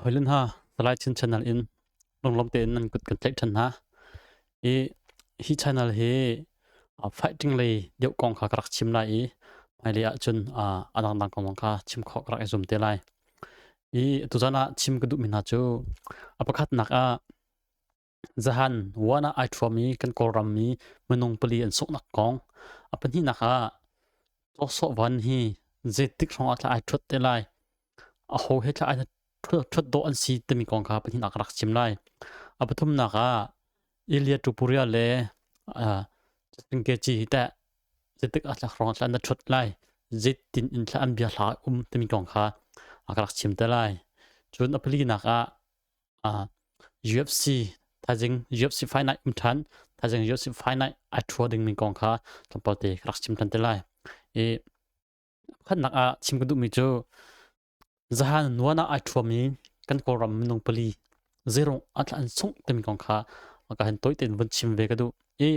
Hawile hna, Salai Chin Channel in lunglawm tein nan kut kan tlaih ṭhan hna. I hi channel hi fighting lei deuh kong kha ka rak chim lai i hmailei ahcun a dangdang kong zong kha chim khawh ka rak i zum te lai. I tuzan ah chim ka duhmi hna cu a pakhatnak ah Zahan one ah ai ṭhuam i kan Kawlram mi minung pali an sunghnak kong. A pahnihnak ah Cawsawh van hi zeitik hrawng ah thla ai ṭhuat te lai. Aho he thla ai ṭhuat dawh an si timi kong kha pahnihnak ka rak chim lai. A pathumnak ah Ilia Topuria le Justin Gaethje hi teh zeitik ah thla hrawng ah thla an ṭhuat lai. Zeitin in thla an bia hla um timi kong kha ka rak chim te lai. Cun a palinak ah UFC thaizing UFC Fight Night um ṭhan thaizing UFC Fight Night ai ṭhua dingmi kong kha tlawmpal te ka rak chim ṭhan te lai. I pakhatnak ah chim ka duhmi cu zahan nuan ah ai ṭhuami kan Kawlram minung pali zeirung a thla an sungh timi kong kha ka han tawi tein vun chim ve ka duh. I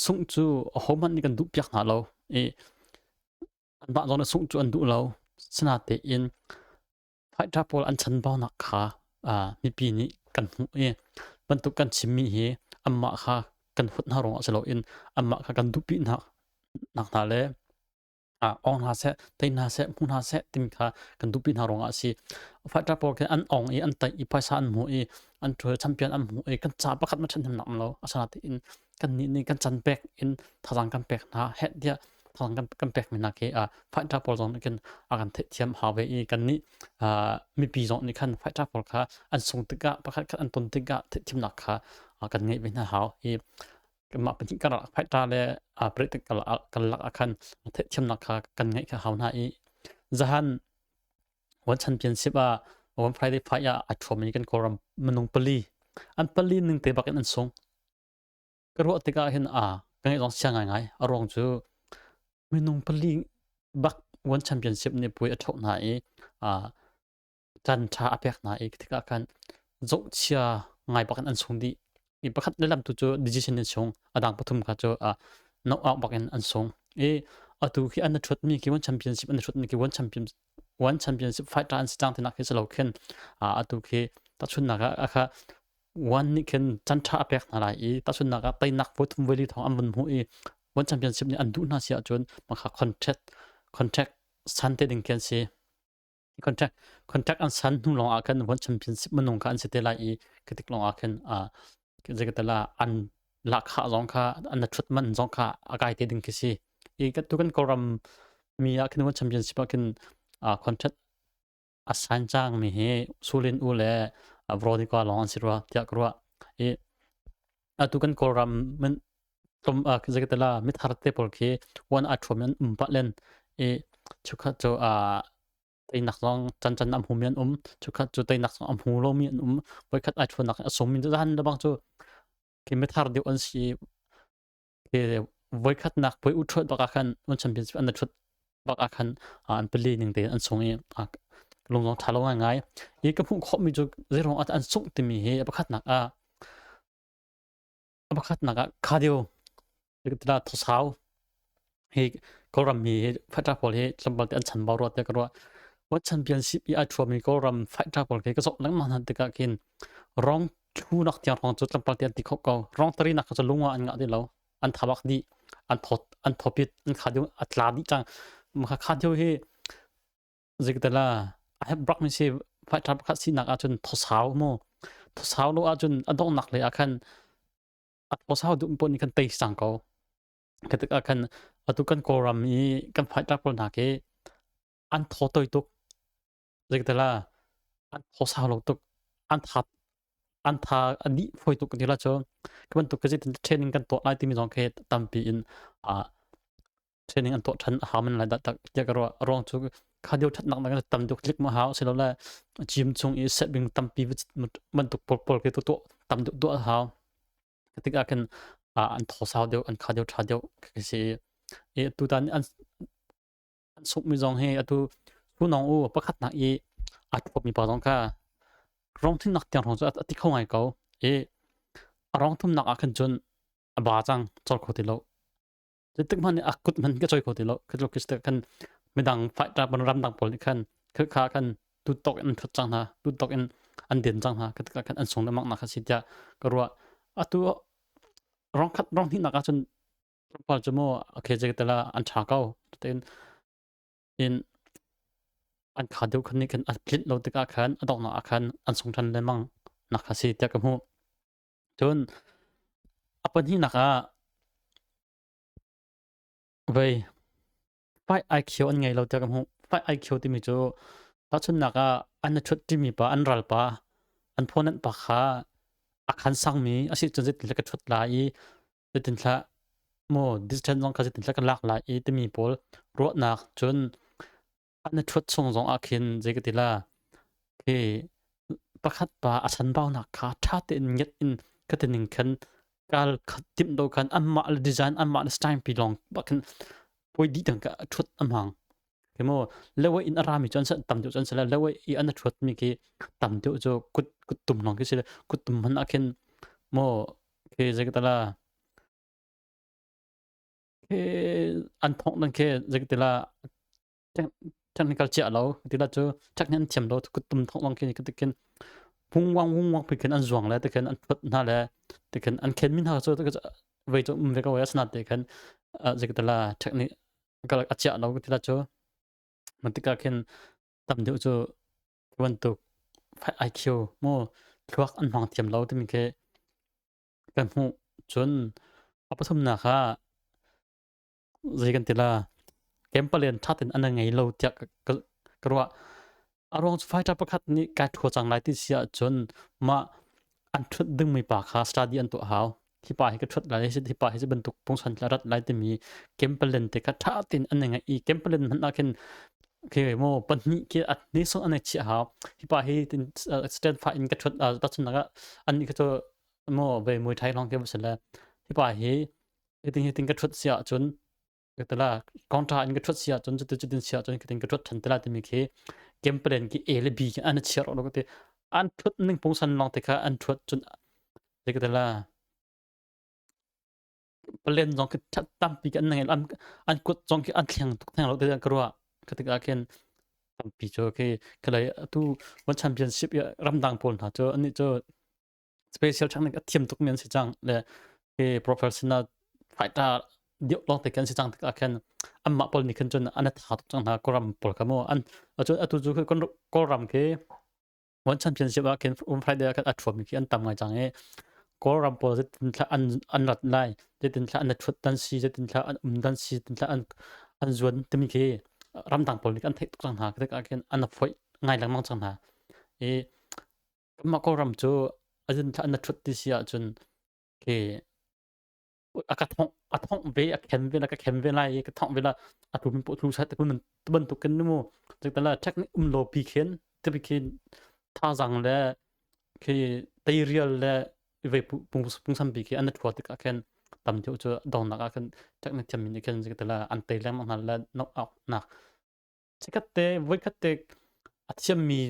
sungh cu ahohmanh nih kan duh piak hna lo. I anmah zong nih sungh cu an duh lo. Sinatein Fighter pawl an chanbaunak kha mipi nih kan hmuh i bantuk kan chimmi hi anmah kha kan huat hna ruangah si loin anmah kha kan duhpi hna nak hna le ong hna seh, tei hna seh, hmu hna seh timi kha kan duhpi hna ruangah a si. Fighter pawl khi an ong i an tei i phaisa an hmuh i an ṭual champion an hmuh i kan ca pakhat ma ṭhahnemnak um lo. Asinain kannih nih kan can pek in thazaang kan pek hna heh tiah thazaang kan pek mi hna khi fighter pawl zong nih khin a kan theihthiam hau ve i kannih mipi zong nih khan fighter pawl kha an sung tikah pakhat khat an ton tikah theihthiamnak kha kan ngeih ve hna hau i kanmah pahnih karlak fighter le politic karlak ah khan theihthiamnak kha kan ngeih kha hau hna i zahan One Championship ah One Friday Fight ah a ṭhuami kan Kawlram minung pali an pali ning te bak in an sung. Ka ruah tikah hin a ka ngaih zong sia ngaingai. A ruang cu minung pali bak One Championship nih puai a ṭhoh hna i caan ṭha a pek hna i tikah khan zohchia ngai bak in an sung dih. I pakhat lehlam tu cu decision in sung, a dang pathum kha cu knock out bak in an sung. I atu khi an ṭhutmi khi One Championship an ṭhutmi khi One Championship fighter an si cang tinak khi si lo khin atu khi tahchunhnak ah kha One nih khin chan ṭha a pek hna lai i tahchunhnak ah teinak voi thum voi li thawng an vun hmuh i One Championship nih an duh hna si ahcun mah contract contract san te ding khi an si. Contract contract an san hnu lawng ah khan One Championship minung kha an si te lai i khi tik lawng ah khin zeikatala an lahkhah zong kha an ṭhut man zong kha a kai te ding khi si. I tu kan Kawlram mi ah khin One Championship ah khin contract a sign cangmi hi Sulin U le Veronica lawng an si rua tiah ka ruah. I atu kan Kawlram min tlawm zeikatala mithar te pawl khi one a ṭhuam an um pah len i chukhat cu teinak zong can can am humi an um chukhat cu teinak zong am hmu lomi an um voikhat ai ṭhuanak a sungmi zan lebang cu khi mithar deuh an si Khi voikhatnak puai u ṭhuat bak ah khan un championship an ṭhut bak ah khan an pali ning tein an sung i lung zong ṭha lo ngaingai. Hi ka hmuh khawhmi cu zeiruang ah an sungh timi hi a pakhatnak ah a pakhatnak ah cardio thawsau hi Kawlram mi hi fighter pawl hi tlawmpal te an chanbau rua tiah ka ruah. World Championship i ai ṭhuami Kawlram fighter pawl khi ka zoh lengmang hna tikah khin rong Thunak tiang hrawng cu tlawmpal te an ti kho ko. Rong tari nak cu lung ah an ngah ti lo. An thabak dih, an thawt, an thawpit, an kha deuh, a tla dih cang. Maka kha deuh hi zikdala a heb brak mi si fighter pakhat sinak ahcun thosau mu. Thosau lo ahcun a donghnak lei ah khan a thosau duh pon nih khan tei sang ko. Ka tik ah khan atu kan Kawlram i kan fighter pawl hna khi an thaw toi tuk. Zeikatala an thawsau lo tuk an tha an tha a dih fawi tuk ti la cu ka bantuk ka zeitin training kan tuah lai timi zong khi tampi in training an tuah than a hau men lai dah tak tiah ka ruah ruang cu cardio thatnak nak tam deuh tlik ma hau silole gym chung i setbing tampi bantuk pawl pawl khi tu tuah tam deuh tuah a hau tikah khin an thawsau deuh an cardio tha deuh khi si i tutan an An sungmi zong hi atu Sunong u pakhatnak i aa thuapmi pa zong kha rong thumnak tiang hrawng cu a ti kho ngai ko i a rong thumnak ah khan cun a ba cang col kho ti lo. Zeitik hmanh nih a kut hmanh ka choi kho ti lo. Khi tluk khi kan midang fighter ramdang pawl nih khan kha khan Tu tawk in an ṭhut cang hna. Tu tawk in an den cang hna. Ka tikah khan an sung lengmang nak kha si tiah ka ruah. Atu rong khat rong hnih nak ahcun tlawmpal cu mu okay zei tala an ṭha ko. Tein in an kha deuh khan nih khan a tlinh lo tikah khan a donghnak ah khan an sung ṭhan lengmang nak kha si tiah ka hmuh. Cun a pahnihnak ah vei fight IQ an ngei lo tiah ka hmuh. Fight IQ timi cu tahchunhnak ah an i ṭhut ṭimi pa, an ral pa, an opponent pa kha a khan sangmi a si cun zeitin ka ṭhut lai i zeitin thlah maw distance zong kha zeitin thlah ka lak lai i timi pawl ruahnak cun an i ṭhut chung zong ah khin zei ka ti la khi pakhat pa a chanbaunak kha ṭha tein nget in ka ti ning khan kal khat timh do khan anmah le design anmah le style pi lawng bak khin poi dih tang ka ṭhut a hmang khi mu lewe in a rami cu an tam deuh cu an si le lewe i an ṭhuat mi khi tam deuh cu kut kut tum lawng khi si le kut tum hman ah khin mu khi zei ka tala khi an thongh nan khi zei ka tila technical chiah lo tila cu technical an thiam lo kuttum thong long khi ka khin hung wang hung wang phi khin an zuang le te khin an phut hna le te khin an khen min ha cu vei cu um ve ko ya sanat te khin zikatala technical a chiah lo tila cu matika khin tam deuh cu bantuk IQ mu thluak an hmang thiam lo timi khi kan hmuh. Cun a pathumnak ah zei kan ti la campalian ṭha tein an ngei lo tiah ka, ka ruah. A ruang cu fighter pakhat nih kai ṭhua cang lai ti si ahcun mah an ṭhut dingmi pa kha study an tuah hau. Hi pa hi ka ṭhut lai, hi pa hi cu bantuk pungsan tla rat lai timi campalian te kha ṭha tein an ngei i campalian hmanh ah khin khi maw pahnih khi at ni sung an chiah hau. Hi pa hi tin stand fa in ka ṭhut tahchunhnak ah an nih kha cu maw ve Muay Thai lawng khi va si le hi pa hi hitin hitin ka ṭhut si ahcun tala counter in ka ṭhut si ahcun cutin cutin si ahcun kitin ka ṭhut ṭhan tala timi khi game plan khi A le B khi an chiar lo te an ṭhut ning pungsan lawng te kha an ṭhut cun tala plan zong khi tampi kan ngei an an kut zong khi an thleng tuk theng lo te ka ruah ka tik ah khin tampi cu khi khalai atu one championship ramdang pawl hna cu ani cu special technique a thiam tukmi an si cang le hi professional fighter deuh lawng te kan si cang tikah khan anmah pawl nih khan cun an tha tuk cang hna Kawlram pawl kha mu an atu atu cu Kawlram khi One Championship ah khin um Friday ah khan a thuam khi an tam ngai cang i Kawlram pawl zeitin thla an an rat lai zeitin thla an thut dan si zeitin thla an um dan si zeitin thla an an zuan timi khi ramdang pawl nih an theih tuk cang hna tikah khin an foih ngai lengmang cang hna i Kanmah Kawlram cu a zin thla na ṭhut ti si ahcun khi a ka thongh a thongh ve a khen ve la ka khen ve lai i ka thongh ve la a tu min poh thu sat tu bantuk kan mu tala technique um lo pi khin tipi khin thazang le khi teirial le ve pungsam pi khi an thua tikah khin tam deuh cu dongnak ah khin technique thiam min khin tala an tei lengmang hna le knock out nak Chikkhat te voikhat te a thiammi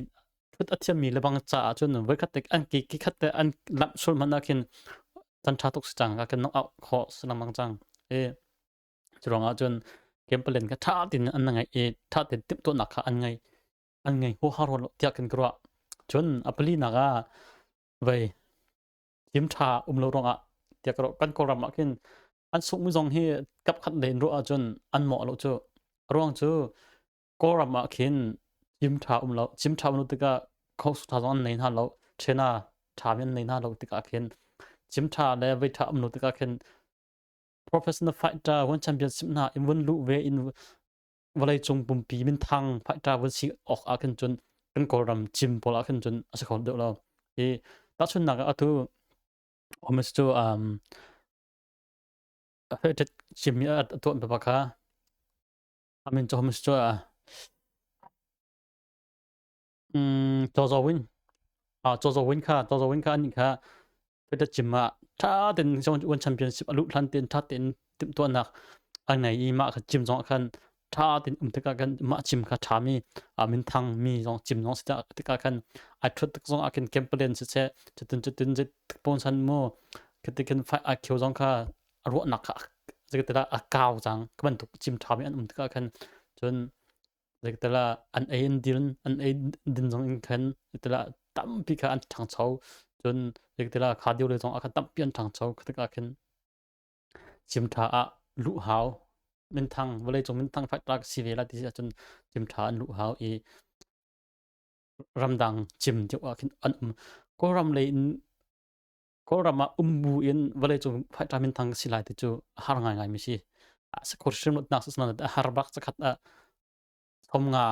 thut a thiammi lebang caah cun voikhat te an ki ki khat te an lamh sul hmanh ah khin can ṭha tuk si cang a kan nok out khawh si lengmang cang. I cu ruangah cun game plan kha ṭha tein an ngeih i ṭha tein timhtuahnak kha an ngei an ngei huaha rua lo tiah kan ka ruah. Cun a palinak ah vei thim ṭha um lo ruangah tiah ka ruah. Kan Kawlram ah khin an sungmi zong hi kapkhat lei in ruah ahcun an mawh lo cu. A ruang cu Kawlram ah khin gym ṭha um lo. Gym ṭha um lo tikah coach ṭha zong an nei hna lo. Trainer ṭha mi an nei hna lo tikah khin gym ṭha le vei ṭha um lo tikah khin professional fighter one championship hna in vun luh ve in vawleicung pumpi minthang fighter vun si awk ah khin cun kan Kawlram gym pawl ah khin cun a si kho deuh lo. Hi tahchunhnak ah atu Homes cu chimmi a tuah mi kha a min cu Homes cu Chaw Zaw Win Chaw Zaw Win kha Chaw Zaw Win kha anih kha Peter Cim ah ṭha tein One Championship a luh hlan tein ṭha tein timhtuahnak a ngei i mah kha cim zong ah khan ṭha tein um tikah khan mah cim kha ṭhami minthang mi zong cim zong si tikah khan ai ṭhut tik zong ah khin camp plan siseh cutin cutin pawn san mu khiti khin fight IQ zong kha a ruahnak kha zeitilah a kau cang ka bantuk cim ṭhami an um tikah khan cun. Zeitala an ei an din an ei din zong in khan zeitala tampi kha an ṭhangcho. Cun zeitala cardio lei zong ah khan tampi an ṭhangcho. Khi tikah khin gym ṭha ah luh hau. Minthang vawleicung minthang fighter ka si ve lai ti si ahcun gym ṭha an luh hau i ramdang gym deuh ah khin an um. Kawlram lei in Kawlram ah um bu in vawleicung fighter minthang ka si lai ti cu a har ngaingai mi si. Sakhur hrimlutnak a har bak zakhat ah thom nga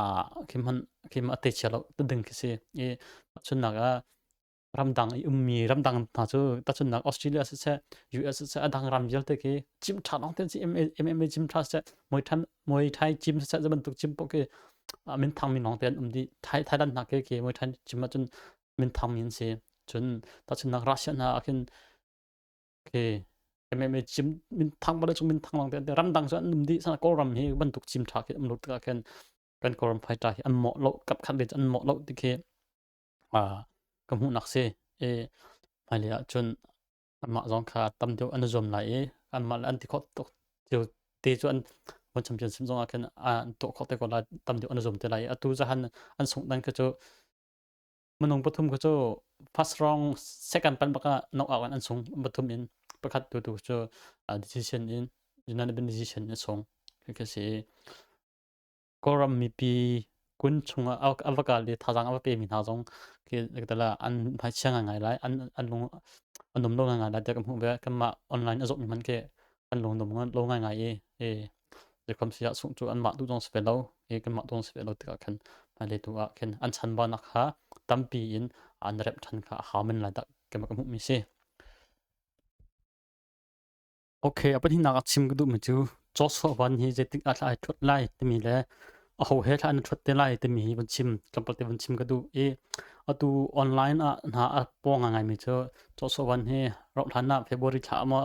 khi hman khi a te chia lo ding khi si. I tahchunnak ah ramdang i ummi ramdang hna cu tahchunnak Australia siseh US siseh a dang ram vialte khi gym ṭha lawng te si MMA gym ṭha siseh Muay Thai Muay Thai gym siseh zei bantuk gym paoh khi minthang mi lawng te an um dih. Thai Thailand hna khi khi Muay Thai gym ahcun minthang mi an si. Cun tahchunnak Russia hna ah khin khi MMA gym minthang bale cu minthang lawng te an ti. Ramdang cu an um dih. Sana Kawlram hi bantuk gym ṭha khi um lo tikah khin kan Kawlram fighter hi an mawh lo kap khat ve cu an mawh lo ti khi ka hmuhnak si. I hmailei ahcun anmah zong kha tam deuh an i zuam lai i anmah le an ti khawh tuk cio te cu an World Championship zong ah khin an tuah khawh te ko lai tam deuh an i zuam te lai i atu zahan an sungh dan kha cu minung pathum kha cu first round second pan bak ah knock out in an sung pathum in pakhat tu tu cu decision in unanimous decision in a sung khi si Kawlram mipi kun chungah a va kal i thazaang a va pemi hna zong khi an hmaichia ngaingai lai an an lung a nuam lo ngaingai lai tiah ka hmuh ve. Kanmah online a zawtmi hmanh khi kan lung nuam lo ngaingai i i zeikhom si ah sungh cu anmah duh zong si ve lo i kanmah duh zong si ve lo tikah khin hmailei tu ah khin an chanbaunak kha tampi in an remh ṭhan kha a hau men lai dah keimah ka hmuhmi si. Okay, a pahnihnak ah chim ka duhmi cu Joshua Van hi zeitik ah thla ai ṭhuat lai timi le aho he thla an i ṭhuat te lai timi hi vun chim tlawmpal te vun chim ka duh i atu online ah hna a pawng ngaingaimi cu Joshua Van hi rauh hlan ah February thla maw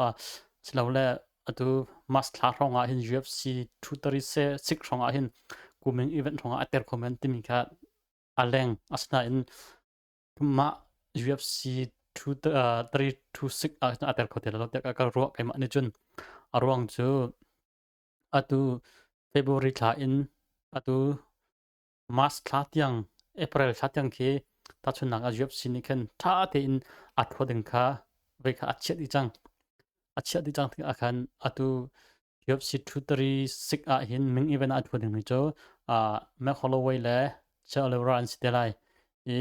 silole atu March thla hrawng ah hin UFC 236 hrawng ah hin kuming event hrawng ah a ter kho men timi kha a leng. Asinain Mah UFC 326 ah a tel kho ti lo tiah ka ruah keimah nih cun a ruang cu atu February thla in atu March thla tiang April thla tiang khi tahchunhnak ah UFC nih khin ṭha tein aa thua ding kha vei kha a chiah dih cang. A chiah dih cang tikah khan atu UFC 236 ah hin ming event ah a thua dingmi cu uh, Mac Holloway le Che Oliveira an si te lai. I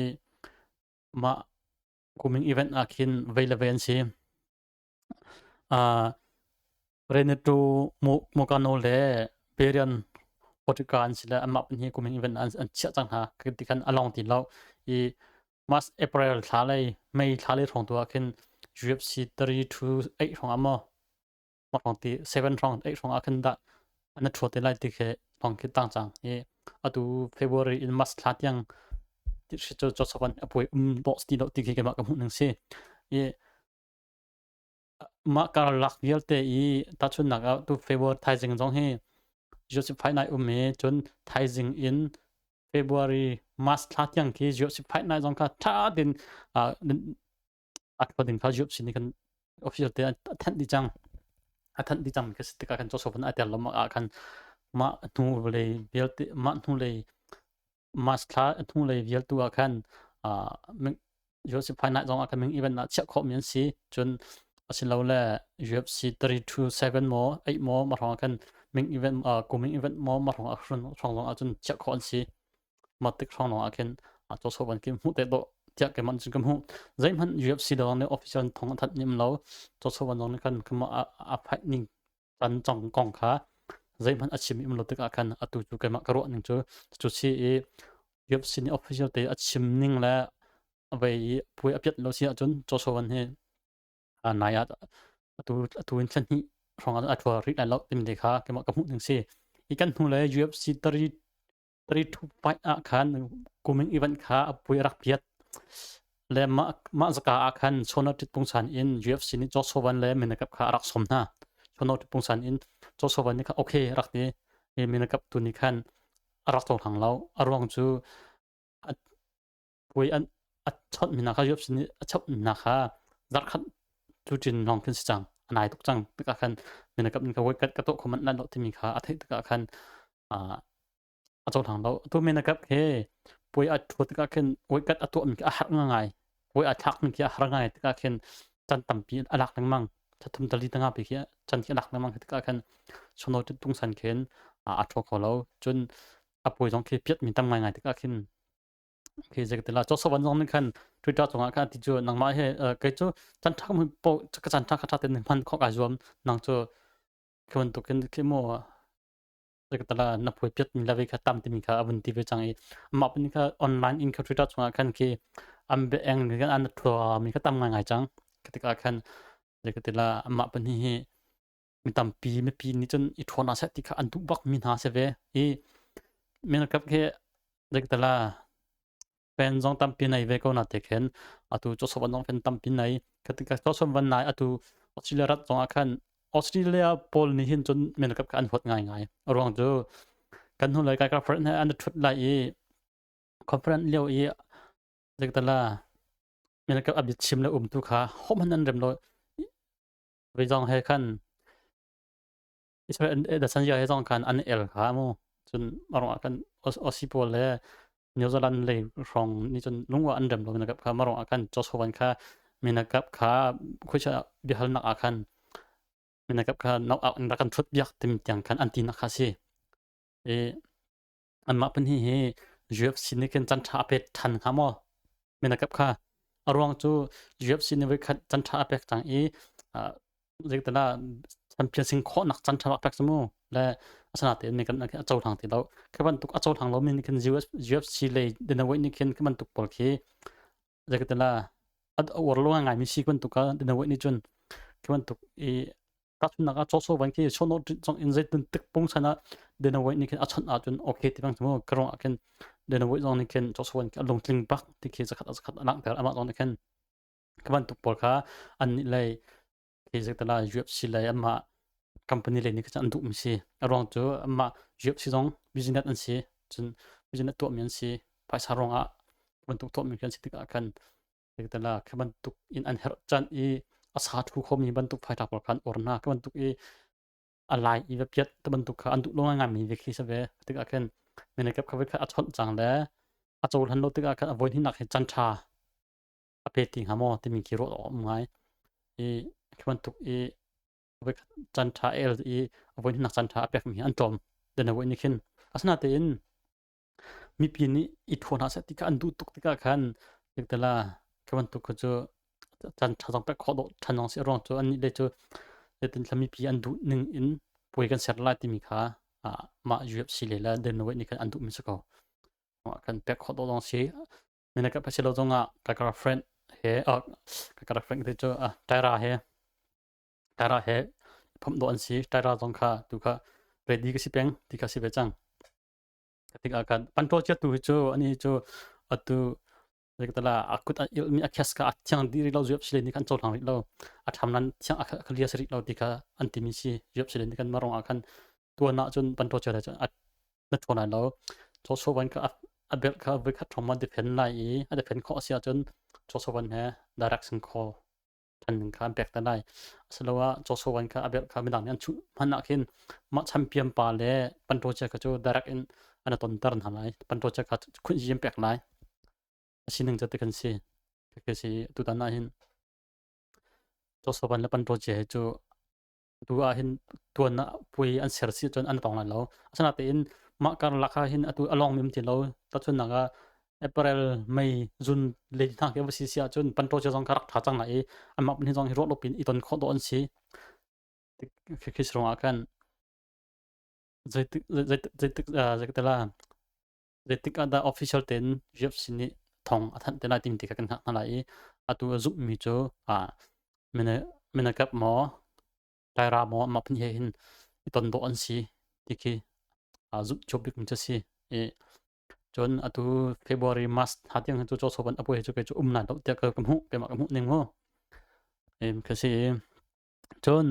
mah kuming event ah khin vei le vei an si. Uh, Renato Moicano le Berian Portugal an si le anmah pahnih hi kuming event an, an chiah cang hna. Ti khan a long ti lo. I March April thla lei May thla lei hrawng tu ah khin UFC 328 hrawng ah maw mah hrawng ti 7 hrawng 8 hrawng ah khin dah an ṭhuat te lai ti khi hrawng khi tang cang i atu February in March thla tiang ti hri cu cawk a puai um dawh ti lo ti khi keimah ka hmuh ning si i mah karlak vialte i tahchunhnak ah tu February thaizing zong hi Joseph Fight Night um i cun thaizing in February March thla tiang khi Joseph Fight Night zong kha ṭha tein a ṭhuat ding kha UFC nih khan official te a thanh dih cang. A thanh dih cang ka si tikah khan Joshua a tel lo ah khan mah hnu lei vialte mah hnu lei March thla hnu lei vialtu ah khan UFC Fight Night zong ah khan ming event ah chiah khawh mi an si. Cun asilole UFC 327 maw 8 maw ma hrawng ah khan ming event kuming event maw ma hrawng ah hrawng zong ah cun chiah khawh an si. Mah tik hrawng lawng ah khin Joshua Van khi hmuh te dawh tiah keimah cun ka hmuh. Zeihmanh UFC dawng nih official thong a thanh nim lo. Joshua Van zong nih khan kama a fight ning can cong kong kha zeihmanh a chim im lo tikah khan atu cu keimah ka ruah ning cu cu si i UFC nih official te a chim ning le vei i puai a piat lo si ahcun Joshua Van hi nai ah atu atu in thla hnih hrawng ah a thua rih lai lo timi te kha keimah ka hmuh ning si. I kan hnu le UFC 3 325 ah khan kuming event kha a pui a rak piat. Le mah, mah zaka ah khan Chonor Ṭitpungsan in UFC nih Joshua Van le Minakap kha a rak sawm hna. Chonor Ṭitpungsan in Joshua Van nih kha okay rak ti. I Minakap tu nih khan a rak cohlang lo. A ruang cu a puai an a chawnh mi hna kha UFC nih a chawnh hna kha zarkhat cu ṭin lawng khin si cang. A nai tuk cang. Tikah khan Minakap nih ka ka tuah kho manh lai lo timi kha a theih tikah khan uh, A cohlang lo. Atu men a kap khi puai a ṭhuat tikah khin voikhat a tuahmi khi a har ngai. Puai a thlakmi khi a har ngai tikah khin chan tampi a lak lengmang. Thathum tali tanga pi khi chan khi a lak lengmang tikah khin sono tungsan khin a ṭho kho lo. Cun a puai zong khi piatmi tam ngaingai tikah khin khi zeikatila Joshua zong nih khan Twitter cungah khan ti cu nangmah he kei cu chan ṭha po ka chan ṭha kha ṭha tein hman khawh kai zuam nang cu khi bantukin khi mu zeikatala na phuai piat mi la ve kha tam timi kha a vun ti ve cang i amah pun kha online in kha Twitter chungah khan khi an be eng ni kan an thua mi kha tam ngai ngai cang tikah khan zeikatila amah pun hi hi mi tampi mipi nih cun i ṭhawn ah seh ti kha an duh bak mi hna si ve i minakap khi zeikatala pen zong tampi nei ve ko na te khin atu Joseph zong pen tampi nei khatika Joseph van nai atu Australia rat zong ah khan Australia pawl nih hin cun minakap kha an huat ngai ngai ruang cu kan hnu lai kai ka friend he an thut lai i conference lio i zeikatala minakap abit chim le um tu kha hom han an rem lo Vei zong he khan Israel Adesanya he zong khan an el kha mu. Cun marong ah khan Aussie pawl le New Zealand lei hrawng nih cun lungwa an rem lo minakap kha marong ah khan Joshua kha minakap kha khuicha biahalnak ah khan minakap kha knock out in rak kan thut biak tim tiang khan an ti nak kha si. I anmah pahnih hi UFC nih khin can ṭha a pek ṭhan hnga maw? Minakap kha a ruang cu UFC nih voikhat can ṭha a pek cang i zeitilah champion sing khawhnak can ṭha a pek cu mu le asinain mi kan a cohlang ti lo. Khi bantuk a cohlang lomi nih khin UFC lei Dana White nih khin khi bantuk pawl khi zeitilah a uar lo ngaimi si bantuk kha Dana White nih cun khi bantuk i tahchunhnak ah chawsaw van khi chawhnawh zong in zeitin tik pungsan ah Dana White nih khin a chawnh ahcun okay ti bang cu ka ruang ah khin Dana White zong nih khin chawsaw van khi a lungtling bak ti khi zakhat zakhat a langhter amah zong nih khin ka bantuk pawl kha an nih lei khi zeitala UFC lei amah company lei nih khin an duhmi si a ruang cu amah UFC zong business an si cun business tuahmi an si phaisa ruang ah bantuk tuahmi kan si tikah khan Zeitala khi bantuk in an herh can i a sa thu khomi bantuk fighter pawl kha an or hna. Khi bantuk i a lai i va piat te bantuk kha an duh lo ngaimi ve khi si ve. Tikah khin minikap kha kha a chawnh cang le a cohlan lo tikah khan a voi hnihnak hi can ṭha a pe ti hnga maw timi khi ruah awk um ngai. I khi bantuk i voi khat can ṭha el i a voi hnihnak can ṭha a pekmi hi an tlawm. Den a voi nih khin. Asinain Mipi nih i ṭhaw hna seh ti kha an duh tuk tikah khan zeitala khi bantuk kha cu caan ṭha zong pek khawh dawh ṭhan zong si a ruang cu annih le cu zeitin thla mipi an duh ning in puai kan ser lai timi kha mah UFC le le Dana White nih khan an duhmi si ko. Kan pek khawh dawh zong si. Mina ka si lo zongah ka girlfriend he ka girlfriend te cu Tyra he Tyra he phomh dawh an si. Tyra zong kha tu kha ready ka si peng ti kha si ve cang. Tikah khan panṭaw chiatu hi cu ani cu atu zeikatala a kut a ilmi a khes kha a thiang dih rih lo UFC nih khan cohlang rih lo a ṭhamlan thiang a khalia si rih lo ti kha an timi si UFC nih kan marong ah khan tuan ah cun panṭaw chia cun a na ṭhawn lai lo Joshua kha a belt kha voikhat ṭhong ma defend lai i a defend khawh a si ahcun Joshua he direction call ṭhan ning kha an pek te lai. Asiloah Joshua kha a belh kha midang nih an chuh hmanh ah khin mah champion pa le Pantoche kha cu direct in an i tonter hna lai. Pantoche kha khunzi an pek lai. A sining cu ti kan si. Khi si tutan ah hin Joshua le Pantoche hi cu tu ah hin tuan ah puai an ser si cun an tong lai lo. Asinain mah karlak ah hin atu a lawng mi um ti lo. Tahchunhnak ah April, May, June le hna khi va si si ahcun panṭaw zong kha rak ṭha cang lai i anmah pahnih zong hi ruah lo pin i ton khawh dawh an si. Khi ruang ah khan zeitik zeitik zeitik zeitik zeitik ah dah official tein UFC nih thong a thanh te lai timi ti kha kan hngah hna lai i atu a zumhmi cu minakap maw Taira maw mah pahnih he hin i ton dawh an si ti khi zumh cio bikmi cu a si. I cun atu February March thla tiang cu caw soban a puai cu kei cu um lai lo tiah ka hmuh keimah ka hmuh ning mu. Ka si i cun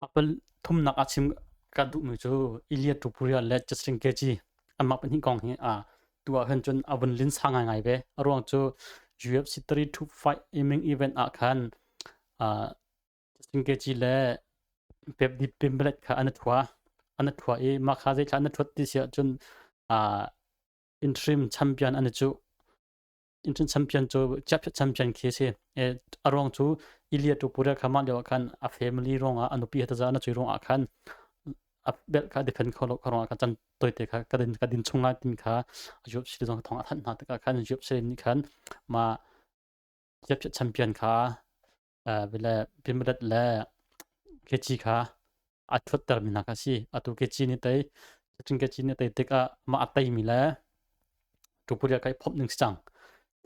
apple thumnak ah chim ka duhmi cu Ilia Topuria le Justin Gaethje anmah pahnih kong hi a tu ah khan cun a vun linsa ngaingai ve. A ruang cu UFC 325 main event ah khan Singkeci le pep dip pimbelet kha an i thua. An i thua i mah kha zeithla an i thuat ti si ahcun. Interim champion an i cuh. Interim champion cu chiapchiat champion khi a si. A ruang cu Ilia Topuria kha mah lio ah khan a family ruangah a nupi he taza an cui ruangah khan a belt kha defend kho lo kha ruangah khan can toite kha ka din ka din chung lai tin kha UFC zong thong a thanh hna tikah khan UFC nih khan ma chiapchiat champion kha bile Pimlet le Keci kha a ṭhuattermi hna kha a si. Atu Keci nih tei cun Keci nih tei tikah mah a teimi le Tupuria kha i phomh ding si cang.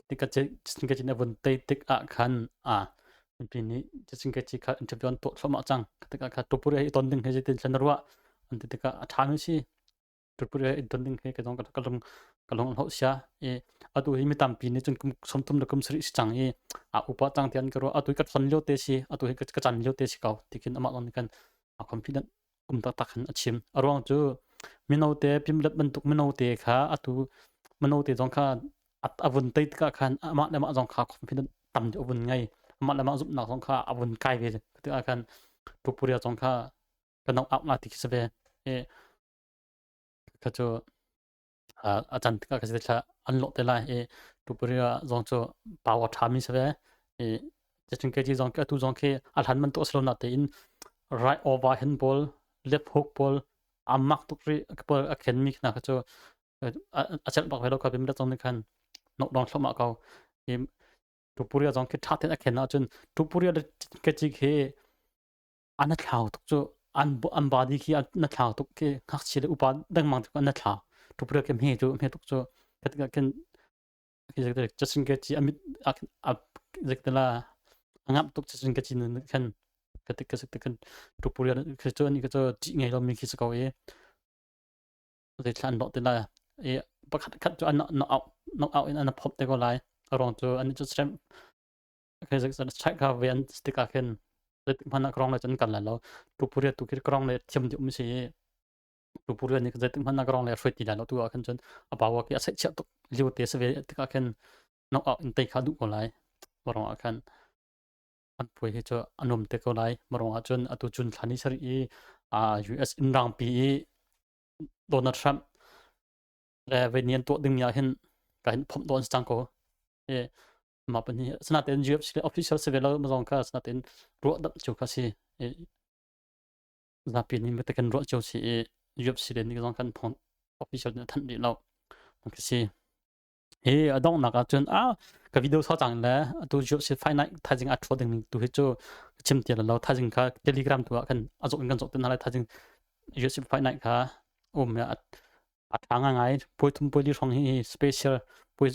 Tikah cun Keci nih a vun tei tikah khan a mipi nih cun Keci kha interview an tuah thluahmah cang. Tikah kha Tupuria hi i ton ding hi zeitin thlen na ruah an ti tikah a ṭhami si. Tripura in ton ding hi ka zong ka lung ka lung hlo sia i atu hi mi tampi nih cun kum 30 le kum sarih si cang i a upa cang tian ka ruah atu hi ka thon lio te si atu hi ka chan lio te si ko tikin amah lon kan a confident um taktak hin a chim a ruang cu mino te pimlet bantuk mino te kha atu mino te zong kha a vun tei tikah khan amah le mah zong kha confident tam deuh vun ngei amah le mah zumhnak zong kha a vun kai ve tikah khan Tupuria zong kha ka nok out la ti khi si ve Kha cu a can tikah ka thla an lawh te lai i Tupuria zong cu power ṭhami si ve. I cachin keci zong khi atu zong khi a hlan bantuk a si lo natein right over hand pawl, left hook pawl a mak tuk rih pawl a khenmi hna kha cu a celh bak ve lo kha bim zong nih khan nok dong thluahmah ko. I Tupuria zong khi ṭha tein a khen ahcun Tupuria le keci khi an thlau tuk cu an an body khi na thlau tuk khi ngakchia le upa dengmang tuk an na thlau tupura ke hme cu hme tuk cu katika ken chasin ke chi amit a zektela angam tuk chasin ke chi khan katik ka sakte kan tupura khi chu ani ka chu ti ngei lo mi khi ko e zeithla an dawh te lai e pakhat khat chu an knock out knock out in an phop te ko lai arong chu ani chu strength Check kha ve an tikah khin zeitik hmanh ah ka rong le cun kan lai lo. Tupuria tu khi ka rong le thiam deuh mi si i tupuria nih zeitik hmanh ah ka rong le a hruai ti lai lo tu ah khin cun a power khi a seihchiah tuk lio te si ve tikah khin knock out in tei kha duh ko lai. Marong ah khan an puai hi cu a nuam te ko lai. Marong ah cun atu cun thla ni sarih i US inn rangpi i Donald Trump le vei ni an tuah dingmi ah hin ka hin phomh dawn si cang ko. I mah pan hi sinain UFC le official si ve lo zong kha sinain ruah damh cio kha si i zapi nih mate kan ruah cio si i UFC le nih zong kan phone official nih thanh rih lo ka si hi a donghnak ah cun a ka video so cang le atu UFC fight night thaizing a thua ding tu hi cu chim ti lo thaizing kha telegram tu ah khan a zok in kan zok te na lai thaizing UFC fight night kha um ya a ṭha ngaingai. Puai thum puai li hrawng hi special puai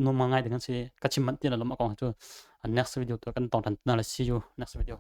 nuam ngai ding an si. Ka chim manh ti la lom a kong cu. Next video tu kan tong than na la see you next video.